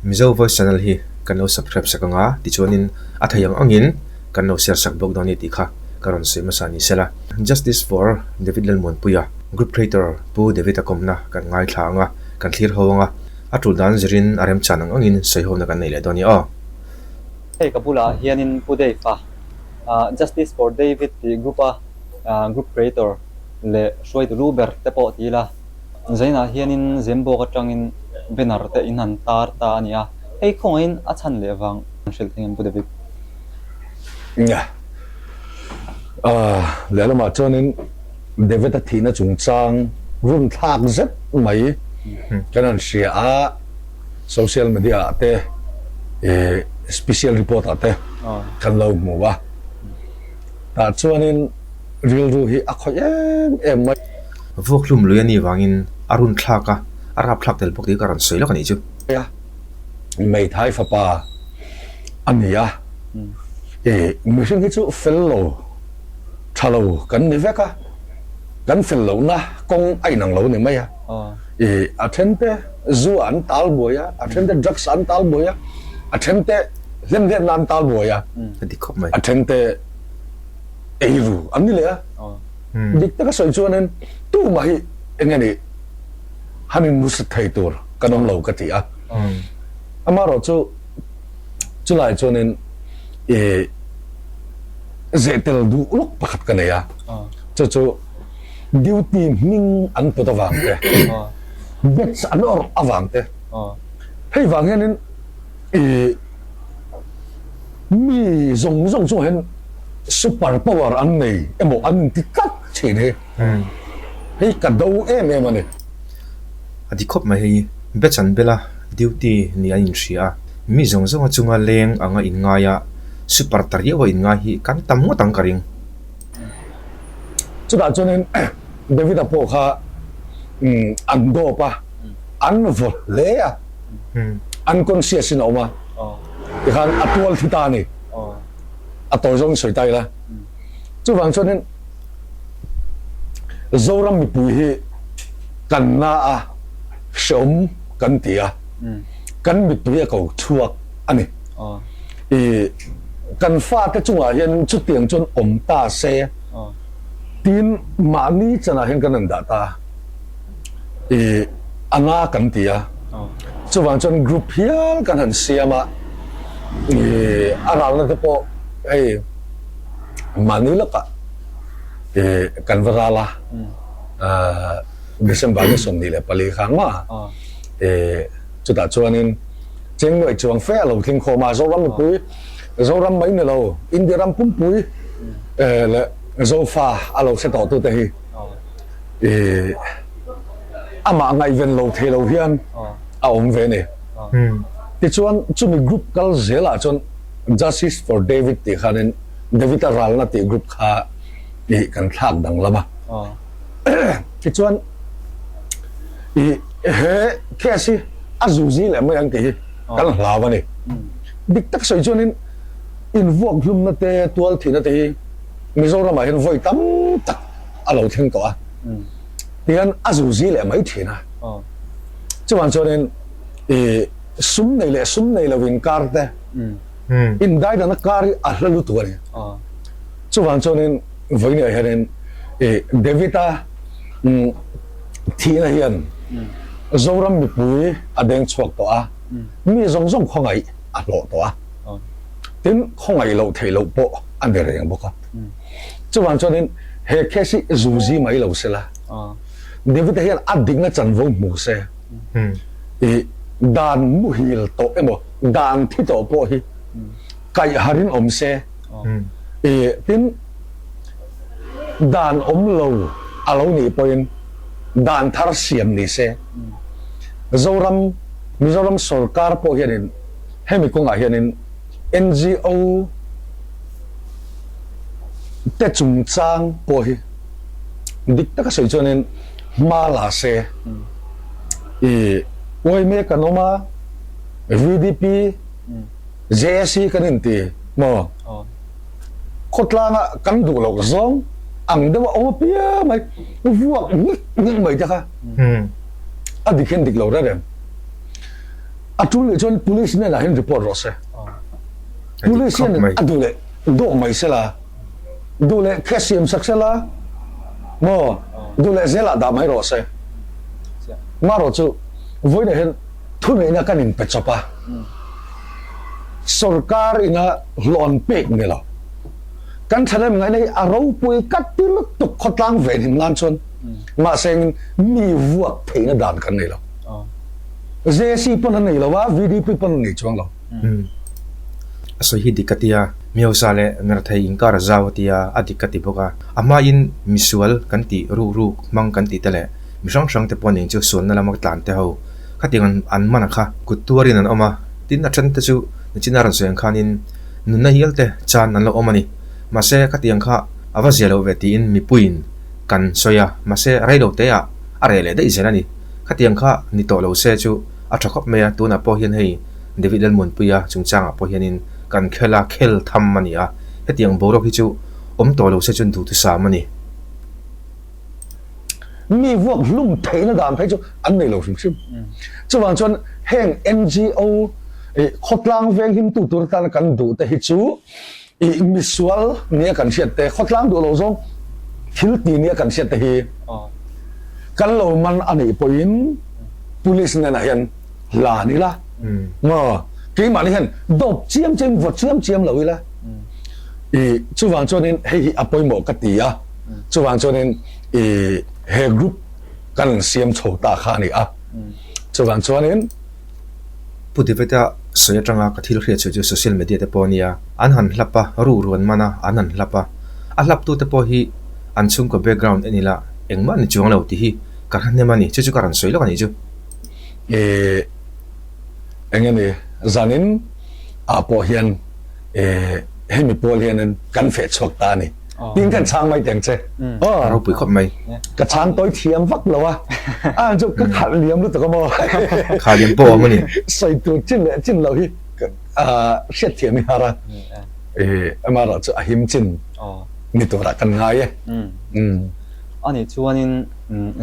Mizo Voice Channel hi kan lo subscribe sak ang a, tichuanin a thei ang angin kan lo share sak bawk dawn a ni tih kha ka rawn sawi hmasa ni sela. Justice for David Lalmuanpuia, Group Creator Pu David-a kawmna kan ngaithla ang a, kan thlir ho ang a, a tul dan zirin a remchan ang angin sawi hona kan nei leh dawn a ni aw. Hei ka bulah hianin Pu Dave-a, Justice for David tih group-a group creator leh hruaitu lu ber te pawh ti ila, Zainah hianin Zembawk atangin banner te in han tar ta a ni a, hei khawngaihin a chhan leh vang an hrilh thei em Pu David? Nia, lehlamah chuanin David-a thihna chungchang run thlak zet mai kan han hria a, social media ah te special report ah te kan lo hmu a, tah chuanin rilru hi a khawih em em mai. Vuakhlum lui a nih vangin a run thlak a, a rap thlak tel bawk tih ka rawn sawi lawk a nih chu. A, Meithai fapa a ni a, i mihring hi chu fel lo, tha lo kan ni vek a, kan fel lohna kawng a inang lo ni mai a, i a then te zu ah an tal buai a, a then te drugs ah an tal buai a, a then te hlemhletna an tal buai a, a then te eiru an ni leh a. Dik taka sawi chuanin tumah hi eng nge nih han inhmusit thei tur kan awm lo ka ti a. Amaherawhchu chulai chuanin i zehtel duh lawk pakhat ka nei a, chu chu duty hming an put avang te, batch an awrh avang te, hei vang hianin i Mi zawng zawng chungah hian super power an nei emaw an inti tlat thin hi hei ka do em em a ni. A di khawp mai hei, batch an bel a, duty ni an inhria a, mi zawng zawnga chunga leng anga inngai a, super ta riau a inngai hi kan tam ngawt ang ka ring. Chutah chuanin David-a pawh kha an dawp a, an vaw hle a, unconscious in a awm a. Tikhan a tual thi ta a ni. A tawi zawngin sawi ta ila. Chuvang chuanin Zoram mipui hi kan na a, hreawm kan ti a, kan mittui a ko chhuak a ni. I kan fate chungah hian chutiang chuan awm ta se tiin mahni chanah hian kan rawn dah ta a. I a na kan ti a, chuvang chuan group hial kan han siam a, i a ralna te pawh hei mahni lawkah i kan va ral a, December ni 24 khan ma i chutah chuanin Chengnuai chuang fe a lo tling khawm a, Zoram mipui, Zoram mai ni lo, India ram pumpui leh Zofa a lo hre tawh tute hi. I amah ngaihven lo thei lo hian a awm ve ni. Tichuan chumi group kal zelah chuan Justice for David tih khanin David-a ralna tih group kha i kan thlak danglam a. Tichuan i he case hi a zuzi leh mai ang tih hi kan hlau a ni. Dik tak sawi chuanin invuak hlumna te, tual thihna te hi Mizoramah hian vawi tam tak a lo thleng tawh a, tihian a zuzi leh mai thin a. Chuvang chuanin i sum nei leh sum nei lo inkar te, indaidana kar hi a hla lutuk a ni. Chuvang chuanin vawiinah hianin i David-a thihna hian Zoram mipui a deng chhuak tawh a, mi zawng zawng khawngaih a hlawh tawh a, tin khawngaih loh theih loh pawh a ni reng bawk a. Chuvang chuanin he case hi zuzi mai lo sela, David-a hian a dikna chanvo hmu se, i dan muhil tawh emaw dan thi tawh pawh hi kaih harin awm se, i tin dan awm lo a lo nih pawhin dan thar siam ni se, Zoram, Mizoram sorkar pawh hianin hemi kawngah hianin NGO te chungchang pawh hi dik taka sawi chuanin hma la se i uai mek kan awm a, VDP, JAC kan inti maw? Khawtlanga kan duh loh zawng ang deuh a awm apiang mai, vuak ngik ngik mai te kha a dik hian dik lo reng reng. A tul nih chuan police hnenah hian report rawh se. Police hian a duh leh dawk mai sela, duh leh case siam sak sela, maw duh leh zelah dah mai rawh se. Marawh chu vawiinah hian thuneihna kan inpe chawp a, sorkar ina hlawh an pek ni lo. Kan thahnem ngaihna hi a ropui ka ti lutuk khawtlang venhim nan chuan mahse engin mi vuak theihna dan kan nei lo. JC pawn a nei lo a, VDP pawn a nei chuang lo. A sawi hi dik ka ti a, Miosa leh Merthei inkar a zau a ti a, a dik ka ti bawk a. A hmain misual kan tih ruk ruk hmang kan tih te leh mi hrang hrang te pawh nen chu sualna lama tlan te ho khatiang an an man a kha. Kut tuarin an awm a, tin a then te chu nichina rawn sawi ang khanin nunna hial te chan an lo awm a ni. Mahse khatiang kha a va zia loh ve tiin mipuiin kan sawi a, mahse reilo teah a reh leh daih zel a ni. Khatiang kha ni tawh lo se chu a tha khawp mai a, tunah pawh hian hei David Lalmuanpuia chungchangah pawh hianin kan khel a, khel tham a ni a, hetiang boruak hi chu awm tawh lo se chuan duhthusam a ni. Mi vuak hlum theihna dan phei chu an nei lo hrim hrim. Chuvang chuan heng NGO khawtlang veng himtu tur atana kan duh te hi chu I misual nia kan hriat te, khawtlang duh lo zawng thil ti nia kan hriat te hi kan lo man a nih pawhin police hnenah hian hlan ila maw keimahni hian dawp chiam chiam vaw chiam chiam lo ila i chuvang chuanin hei hi a pawimawh ka ti a, chuvang chuanin i he group kan siam chho ta kha a ni a, chuvang chuanin. Pu David-a sawi atanga ka thil hriat chhuah chu social media te pawh a nia, an han hlap a, ru ruan man a, an han hlap a. A hlaptute pawh hi an chhungkaw background en ila engmah ni chuang lo tih hi ka hre hnem a ni, chu chu ka rawn sawi lawk a nih chu. Ih, eng nge ni, zanin ah pawh hian ih hemi pawl hianin kan feh chhuak ta a ni. Tin kan chhang mai teng che. A ropui khawp mai. Ka chhang tawi thiam vak lo a. A chu ka khalh liam lutuk a maw. Kha liam pawh awm a ni. Sawi tur chin leh chin lo hi hriat thiam i har a. Amaherawh chu a him chin ni turah kan ngai e. Ani chuanin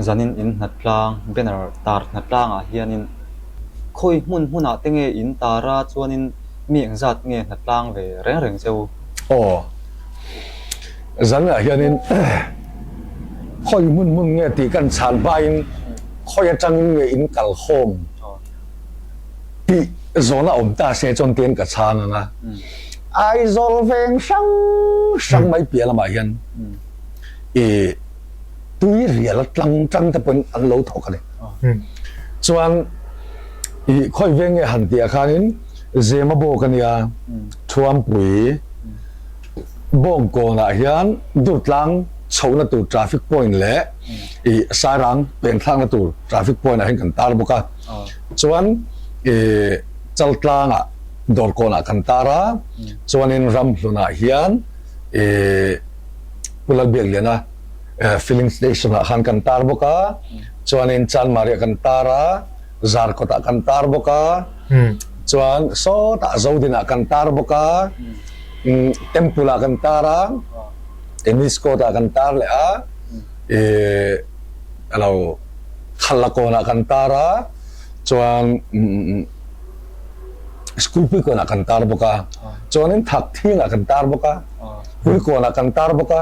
zanin in hnatlang banner tar hnatlangah hianin khawi hmun hmunah te nge in tar a chuanin mi engzat nge hnatlang ve reng reng che u? Aw. Zanah hianin khawi hmun hmun nge tih kan chhan hmain khawi atangin nge in kal khawm tih zawhna awm ta se chuan tiin ka chhang ang a. Aizawl veng hrang hrang mai piah lamah hian i tui rial tlang tang te pawhin an lo thawk a ni. Chuan i khawi veng nge han tih ah khanin Zemabawk a nia, Thuampui. Bawngkawnah hian Durtlang chhohna tur traffic point leh i Sairang pengthlakna tur traffic point ah hian kan tar bawk a. Chuan i Chaltlangah Dawrkawnah kan tar a, chuanin Ramhlunah hian i Pu Lalbiakliana filling station ah khan kan tar bawk a, chuanin Chanmariah kan tar a, Zarkawtah kan tar bawk a, chuan sawtah Zodinah kan tar bawk a. Temple ah kan tar a, tennis court ah kan tar leh a, ih alo Khalakawn ah kan tar a, chuan School Puikawn ah kan tar bawk a, chuanin Thakthing ah kan tar bawk a, Puikawn ah kan tar bawk a,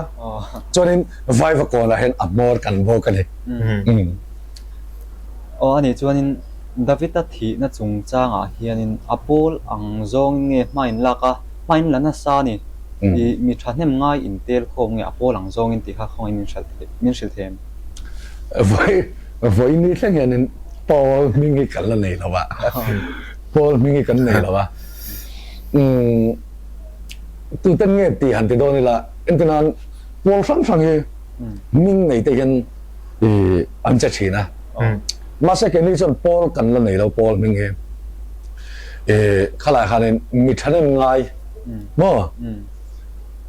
chuanin Vaivakawn ah hian a hmawr kan bawk a ni. Aw a nih chuanin David-a thihna chungchangah hianin a pawl ang zawngin nge hma in lak a, hma in la nasa a ni. I mi thahnem ngai in tel khawm nge a pawl ang zawngin tih kha khawngaih min hrilh thei, min hrilh thei em? Vawi, vawi ni thleng hianin pawl hming hi kan la nei lo a, pawl hming hi kan nei lo a. Umm, tuten nge tih han ti dawn ila, entirnan pawl hrang hrang hi hming nei te hian i an che thin a mahse keini chuan pawl kan la nei lo pawl hming hi i khalai khanin mi thahnem ngai maw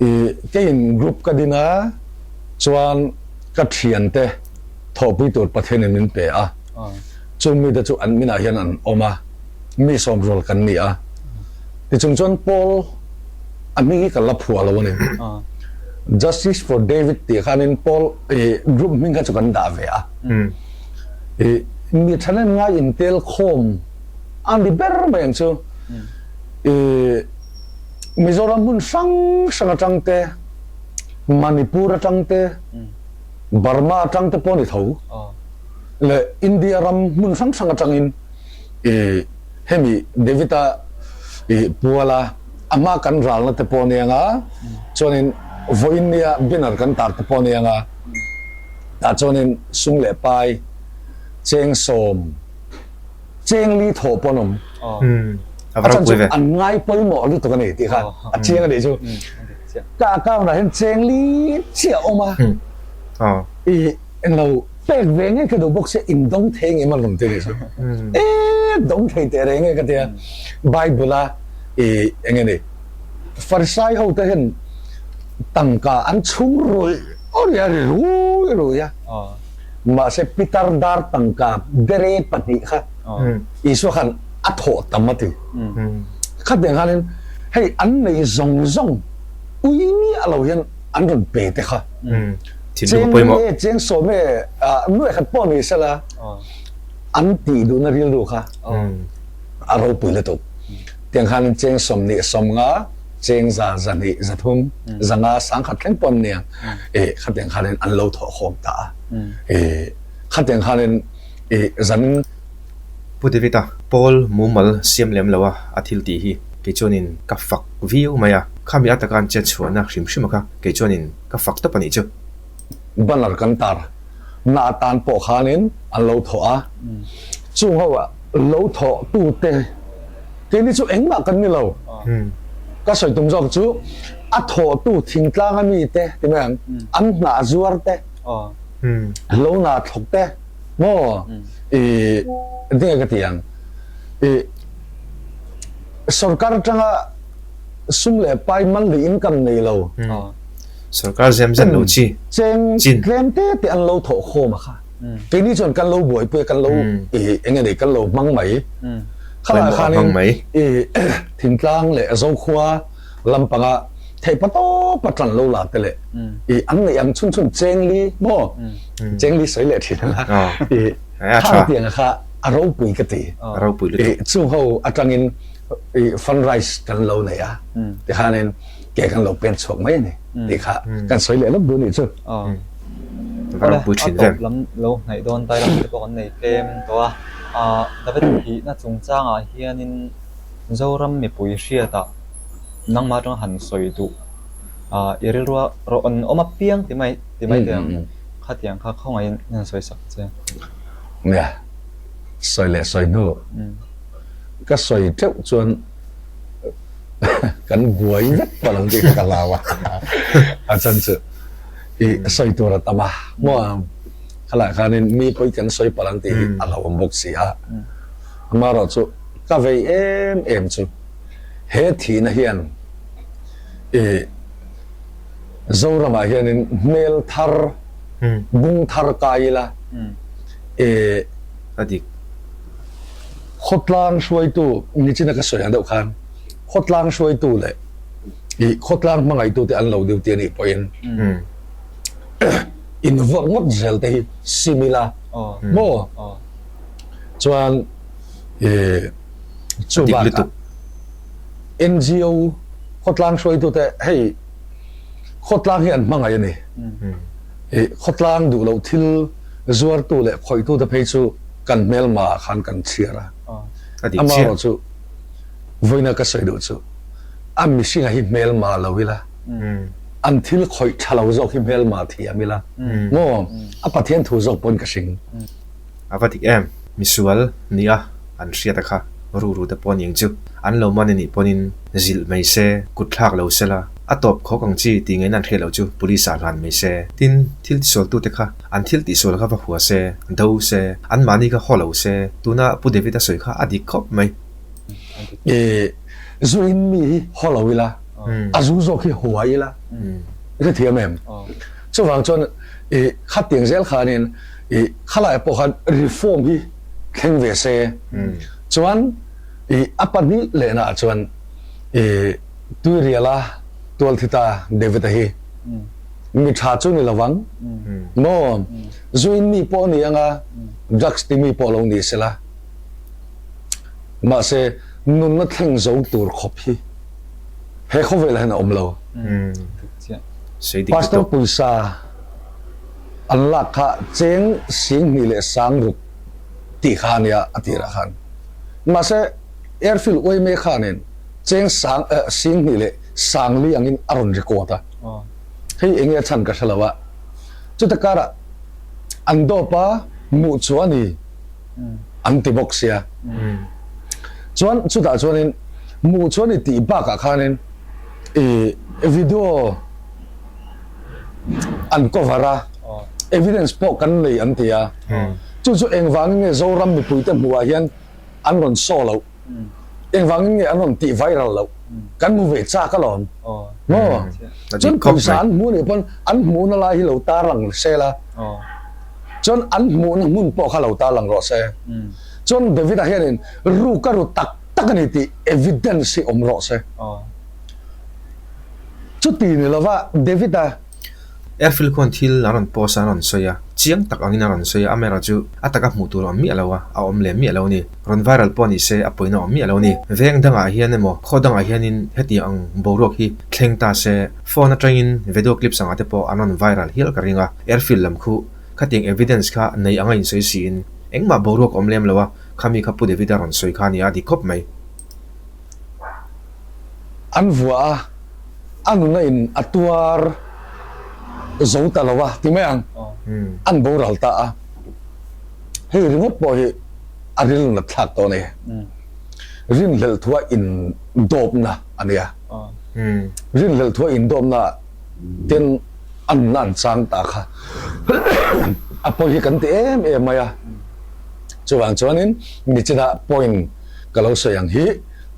i keiin group ka din a chuan ka thian te thawhpui tur Pathianin min pe a chung mite chu an minah hian an awm a mi sawm rual kan ni a tichung chuan pawl a hming hi ka la phuah lo a ni. Justice for David tih khanin pawl group hming kha chu kan dah ve a. Mi thahnem ngai intel khawm A ni ber mai ang chu. I Mizoram hmun hrang hrang atang te, Manipur atang te, Burma atang te pawh a ni tho. Leh India ram hmun hrang hrang atangin i hemi David-a i puala a hma kan ralna te pawh a ni ang a, chuanin vawiin nia banner kan tar te pawh a ni ang a, tah chuanin sum leh pai chengsawm, Cheng li thawh pawn awm. A chan chu an ngai pawimawh lutuk a ni tih kha a chiang a nih chu. Ka account ah hian cheng li chiah a awm a. I englo pek ve ngei ka duh bawk sia in dawng thei ngei man rawn ti nih chu. E dawng thei teh reng e ka tia. Bible a i enge ni Farisai ho te hian tangka an chhung ruih ruih a ri rui rui a. Mahse Peter dar tangka bere pahnih kha Isua khan a thawh tam a ti. Khatiang khanin hei an nei zawng zawng ui miah lo hian an rawn pe te kha. Cheng nge cheng sawm nge nuai khat pawh ni sela an tih duhna rilru kha a ropui lutuk. Tiang khanin cheng sawmhnih sawmnga cheng za zahnih zathum zanga sangkhat thleng pawh an nia e khatiang khanin an lo thawh khawm ta a e khatiang khanin e zanin Pu David-a Paul mumal siam lem lo a a thil tih hi kei chuanin ka fak viau mai a, khami ataka an chet chhuahna hrim hrim a kha kei chuanin ka fak tawp a nih chu. Banner kan tar na atan pawh khanin an lo thawh a, chung ho ah lo thawh tute keini chu engmah kan ni lo. Ka sawi tum zawk chu a thawhtu thingtlang a mite ti mai ang, an hnah zuar te, lo na thlawk te maw i engtin nge ka ti ang i sorkar atanga sum leh pai man leh income nei lo. Sorkar zem zet lo chi. Cheng tlem te te an lo thawh khawm a kha. Keini chuan kan lo buaipui a, kan lo i eng nge ni kan lo hmang mai. Khalai khanin i thingtlang leh Zokhua lampanga theihpa tawpa tan lo la te leh i an neih ang chhun chhun cheng li maw cheng li sawi leh thin a i khang tiang kha a ropui ka ti. I chung ho atangin i fundraise kan lo nei a tikhanin ke kan lo pen chhuak mai a ni tih kha kan sawi leh lawk duh a nih chu. Awle, a tawp lam lo hnaih dawn tai lam te pawh kan nei tlem tawh a. Ah, David thihna chungchangah hianin Zoram mipui hriatah nangmah atanga han sawi duh ah i rilrua rawn awm apiang ti mai ti mai teh ang. Khatiang kha khawngaihin i han sawi sak che. Nia, sawi leh sawi hnu ka sawi teuh chuan kan buai vek palh ang tih kha ka hlau a, a chan chu i sawi tur a tam a, maw khalai khanin mi pawi kan sawi palh ang tih hi a hlauhawm bawk si a, amaherawhchu ka vei em em chu he thihna hian i Zoramah hianin hmel thar bung thar kai ila i a dik. Khawtlang hruaitu nichina ka sawi ang deuh khan khawtlang hruaitu leh ih khawtlang hmangaihtute an lo duty a nih pawhin invuak ngawt zel te hi sim ila maw chuan ih chu bakah NGO khawtlang hruaitute hei khawtlang hi an hmangaih a ni ih khawtlang duh loh thil zuartu leh khawihtute phei chu kan hmelma ah khan kan chhiar a, amaherawh chu vawiina ka sawi duh chu a mihringa hi hmelma lo ila, an thil khawih tha lo zawk hi hmelma thiam ila maw a Pathian thu zawk pawn ka hring. A va dik em? Misual nia an hriat a kha ruru te pawh ning chu an lo man anih pawhin zilh mai se, kut thlak lo se la, a tawp khawk ang chi tih ngaihna an hriat loh chu police ah hlan mai se. Tin, thil tisualtute kha an thil tihsual kha va hua se, do se, anmahni kha haw lo se, tuna Pu David a sawi kha a dik khawp mai. I zu in mi hi haw lo ila, a zu zawk hi hua ila, i hrethiam em? Chuvang chuan i khatiang zel khanin i khalai pawh khan reform hi thleng ve se, chuan i a pahnih lehna ah chuan i Tuiriala tualthita David-a hi mi tha chu ni lovang maw? Zu in mi pawh a ni anga, drugs ti mi pawh lo ni sela. Mahse, nunna thleng zo tur khawp hi he khawvelah hian a awm lo. Pastor pawisa an lak kha cheng 20 60 tih kha a nia a tirah khan. Mahse, Airfield uaime khanin cheng sang 24 angin a rawn record a. Hei enge a chhan ka hre lo a. Chuta karah an dawp a, hmuh chu a ni. an ti bawk sia. Chuan chutah chuanin hmuh chuan i tih bakah khanin i video an cover a, evidence pawh kan nei an ti a. Chu chu engvangin nge Zoram mipuite hmuhah hian an rawn saw loh? Engvangin nge an rawn tih viral loh? Kan hmu ve chak alawm. Maw? Chuan pawisa an hmu anih pawn an hmuhna lai hi lo tarlang se la. Chuan an hmuhna hmun pawh kha lo tarlang rawh se. Chuan David-a hianin ruk a ru tak tak a ni tih evidence hi awm rawh se. Chuti ni lova David-a. Airfield khuan thil a rawn post a, a rawn sawi a, chiang tak angin a rawn sawi a, amaherawhchu a taka hmuh tur a awm miah lo a, a awm lem miah lo a ni. Rawn viral pawh ni se a pawina a awm miah lo a ni. Veng dangah hian emaw khaw dangah hianin hetiang ang boruak hi thleng ta se, phone atangin video clips angah te pawh an rawn viral hial ka ring a, airfield lam khu khatiang evidence kha nei anga insawi siin engmah boruak a awm lem lo a, khami kha Pu David-a rawn sawi kha a ni a, dik khawp mai. An vuah a, a nuna in a tuar zo ta lo a ti mai ang, an boral ta a, hei ringawt pawh hi a rilru nat thlak tawh a ni. Rinhlelh thua in dawpna a nia. Rinhlelh thua in dawpna ten a nuna an chang ta kha a pawi hi kan ti em em mai a. Chuvang chuanin nichina point ka lo sawi ang hi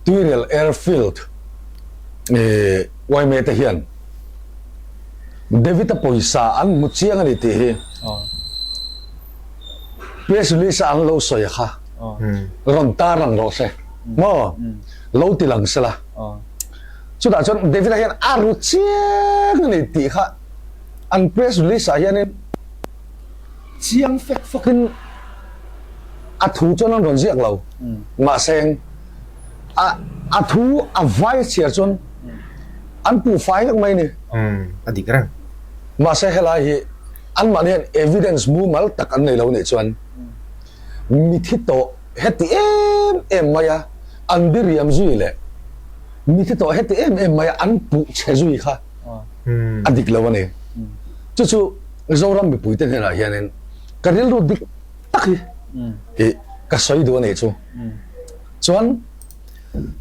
Tuirial Airfield yma te hian David-a pawisa an hmu chiang a ni tih hi press release a an lo sawi kha rawn tarlang rawh se maw lo ti lang sela chutah chuan David-a hian a ru chiang a ni tih kha an press release ah hianin Chiang fek fawkin a thu chuan an rawn ziak lo. Mahse, a a thu a vai a chhiar chuan an puh fai vek mai a ni. A dik reng. Mahse, helai hi anmahni hian evidence mumal tak an nei lo nih chuan mithi tawh heti em em maia an diriam zui leh mithi tawh heti em em maia an puh chhe zui kha a dik lo a ni. Chu chu Zoram mipuite hnenah hianin ka rilru dik tak hi ih ka sawi duh a nih chu. Chuan.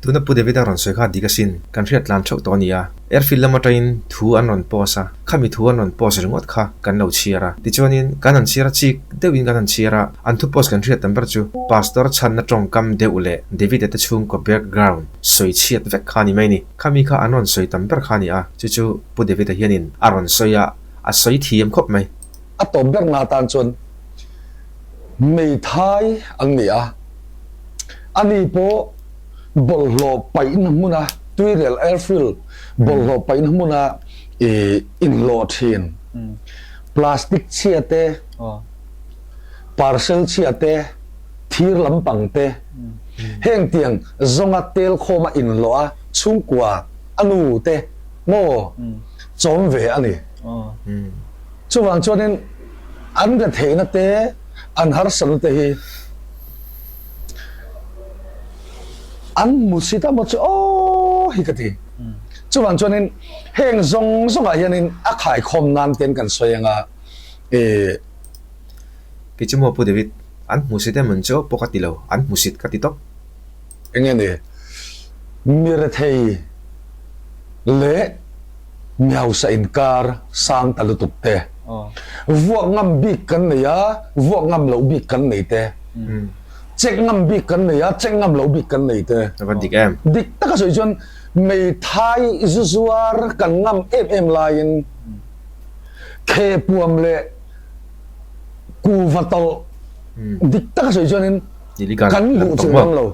Tuna Pu David-a rawn sawi kha dik asin, kan hriat tlan theuh tawh a ni a. Airfield lam atangin thu an rawn post a, khami thu an rawn post ringawt kha kan lo chhiar a. Tichuanin kan han chhiar a chik deuhin kan han chhiar a, an thu post kan hriat tam ber chu Pastor chhanna tawngkam deuh leh David-a te chhungkaw background sawi chhiat vek kha a ni mai a ni. Khami kha an rawn sawi tam ber kha a ni a, chu chu Pu David-a hianin a rawn sawi a. A sawi thiam khawp mai. A tawp ber na tan chuan hmeithai an ni a, ani pawh bawlhhlawh paihna hmuna Tuirial Airfield bawlhhlawh paihna hmuna ih inhlawh thin plastic chhia te, parcel chhia te, thir lampang te heng tiang zawnga tel khawma inhlawh a chhungkua a nu te maw chawm ve a ni. Chuvang chuanin an retheihna te, an harsatna te hi an hmu si ta maw chu aw hi ka ti. Chuvang chuanin heng zawng zawngah hianin a khaikhawm nan ten kan sawi anga ih. Kei chu maw Pu David, an hmu si te mawn chu aw pawh ka ti lo, an hmu sit ka ti tawp. Enge ni? Mi rethei leh mi hausa inkar sang ta lutuk te, vuak ngam bik kan nei a, vuak ngam loh bik kan nei te, check ngam bik kan nei a, check ngam loh bik kan nei te. A va dik em? Dik taka sawi chuan meithai zu zuar kan ngam em em laiin khepuam leh kuva tawlh dik taka sawi chuanin kan luh chu ngam lo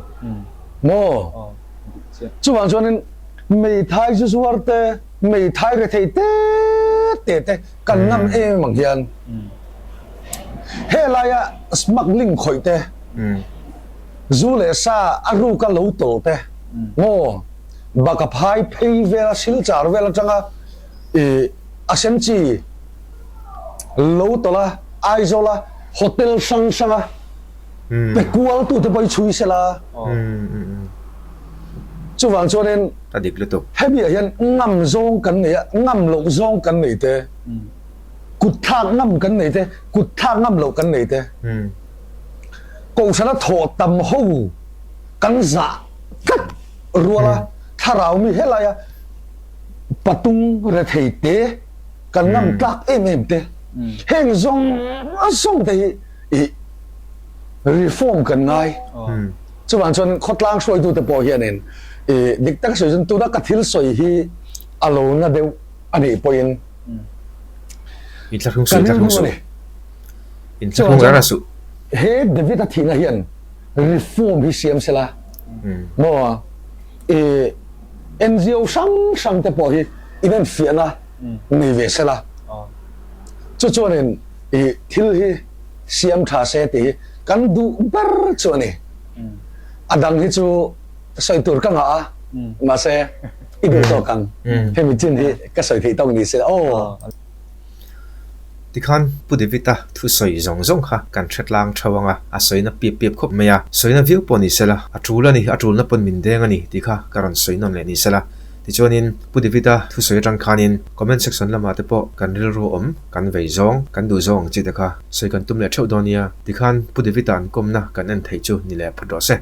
maw? Chuvang chuanin meithai zu zuar te, meithai rethei te te te kan ngam em ang hian helaia smuggling khawih te. Zu leh sa a ruka lo tawlh te maw baka phai phei vela silchar vel atanga ih a sen chi lo tawlh a Aizawl a hotel hrang hrang a pe kual tu te pawh hi chhui sela chuvang chuanin A dik lutuk. Hemi ah hian ngam zawng kan nei a ngam loh zawng kan nei te kut thlak ngam kan nei te kut thlak ngam loh kan nei te. Kohhrana thawh tam ho kan zah tlat rual a, thlarau mi helaia patung rethei te kan ngam tlak em em te, heng zawng zawng te hi ih reform kan ngai. Chuvang chuan khawtlang hruaitute pawh hianin ih dik taka sawi chuan tuna ka thil sawi hi a lo na deuh a nih pawhin ka rilru a ni. Inthlahrung rara suh. He David-a thihna hian reform hi siam sela maw i NGO hrang hrang te pawh hi inenfiahna nei ve sela chu chuanin i thil hi siam tha se tih hi kan duh ber chu a ni. A dang hi chu sawi tur ka ngah a mahse i duh tawk ang hemi chin hi ka sawi theih tawk ni se aw. Tikhan Pu David-a thusawi zawng zawng kha kan hre tlang theuh ang a, a sawina piap piap khawp mai a, sawina viau pawh ni sela, a tul a ni, a tulna pawn min deng a ni tih kha ka rawn sawi nawn leh ni sela. Tichuanin Pu David-a thusawi atang khanin comment section lamah te pawh kan rilru awm, kan vei zawng, kan duh zawng ang chi te kha sawi kan tum leh theuh dawn nia. Tikhan Pu David-a an kawmna kan en theih chu ni leh phawt rawh se.